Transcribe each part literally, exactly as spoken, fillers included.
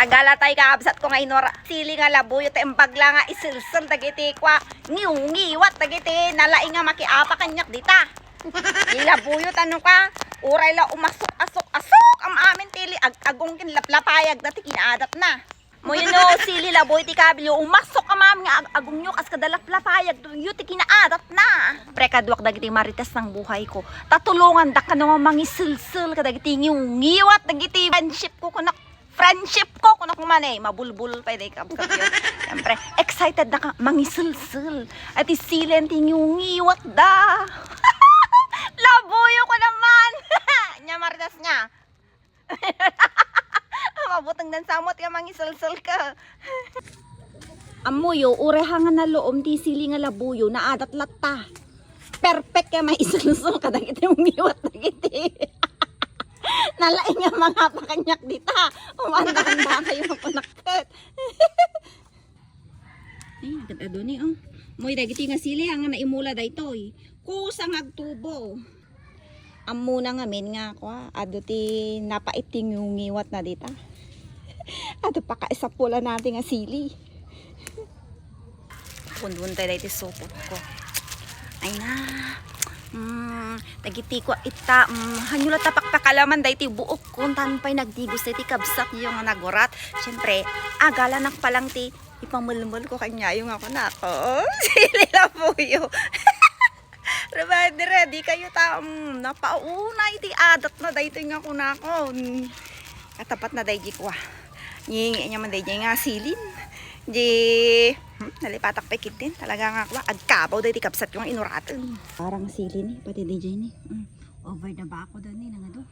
Agala tay, kabsatko nga inura, sili nga labuyo ti imbag la nga iselsel dagiti kua, ngiwngiwat dagiti nalaing nga makiapa kaniak dita. Ti labuyo tano ka, uray la umasok-asok-asok am-amin ti ili, ag-agong ken laplapayag dati kinaadatna. Moyno, sili labuyo ti kabilyo, umasok am-amin nga ag-agongyo kas kada laplapayagyo ti kinaadatna. Pre, kaduak dagiti marites ng buhay ko. Tatulongandak kano nga mangiselsel kadagiti ngiwngiwat dagiti friendship ko kunak, friendship ko kunak man eh, mabulbul pay day kabkabyo. Siyempre, excited na ka mangiselsel. At isilen ti ngiwngiwat da. Labuyo ko naman. Nya marites nga. Mabuteng dan samot nga mangiselsel ka. Ammoyo, uray ha nga naluom ti sili nga labuyo, naadat latta. Perfect nga maiselso kadagiti ngiwngiwat dagiti nalaing nga mangapa kaniak dita. Umanda-anda kayo, kunakket. Ay, agad-adu ni, oh. Moy, dagiti nga sili, ang naimula daytoy. Kusang agtubo. Ammona ngamin nga, kua, adu ti napait ti ngiwngiwatna dita. Adu pakaisapulannati nga sili. Kunduntay daytoy supot ko. Ay na. Mm, dagiti kua ita, mm, hanyo la ta pakpakalaman daytoy buok ko, tan pay nagdigos daytoy kabsatyo nga nagurat. Siyempre, agalanak pa lang ti ipamelmel ko kaniayo nga kunako. Sili labuyo. Ready, ready kayo ta, mm, napauna iti adatna daytoy nga kunako. Mm. Katapat na daydi kua. Ngiingi niya man daydi nga silin. Di, hmm, nalipatak pay ketdin. Talaga nga kua, agkabaw daydi kabsatko nga inuraten. Parang silin eh, pati daydi ni. Mm. Over the back ko dani, nangado.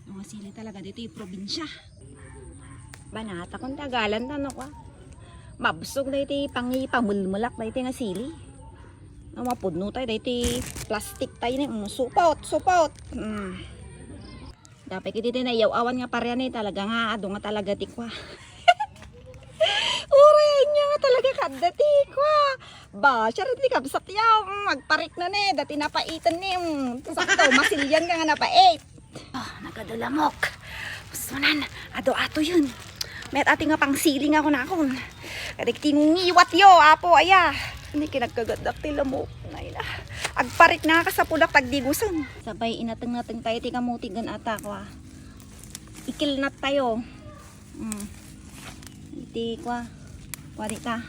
Mga sili talaga daytoy probinsya. Banata kon ti agalanta, no, kua. Mabsog daytoy pangipamulmulak daytoy nga sili. No, mapudno tayo daytoy plastic tayo ni, mm, supot, supot. Mm. Dapat iti ti nayaw-awan nga parean eh, talaga nga, adu nga talaga ti kua. Uray, anya nga talaga kadda ti kua. Ba, siya rin ni kabsat yaw, mm, agparik na ni, dati napaiten ni, mm, sakto, masilian ka nga napait. Oh, nagadu lamok. Pusunan, adu ato yun. Met ati nga pang sili nga kunakon. Kadagiti ngiwat yo, apo, aya. Ni kinagkagatdak ti lamok. Nay na. Agparik na kasapudak tagdigusen. Sabay inateng-nateng tayo ti kamuti gan ata, kua. Ikilnat tayo. Mm. Iti, kua. Kua di ta.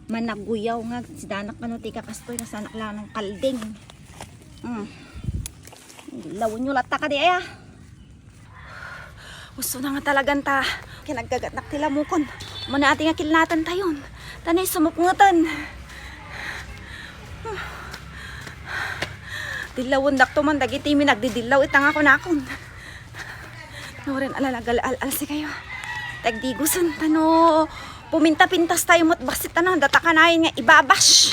Managuyaw nga. Sidanak kano ti kakastoy. Nasanak lang ng kalding. Mm. Lawen yo latta kadi, aya. Gusto na nga talagan ta. Kinagkagatnak ti lamokon. Muna ati nga kilnatan tayon. Tanay sumukngeten. Dillawen dakto man dagiti minagdidillaw ita nga kunakon. Nuren alalagal al-al si kayo. Tagdigusen tano puminta-pintas tayo met bassit tano data kanayon nga ibabash.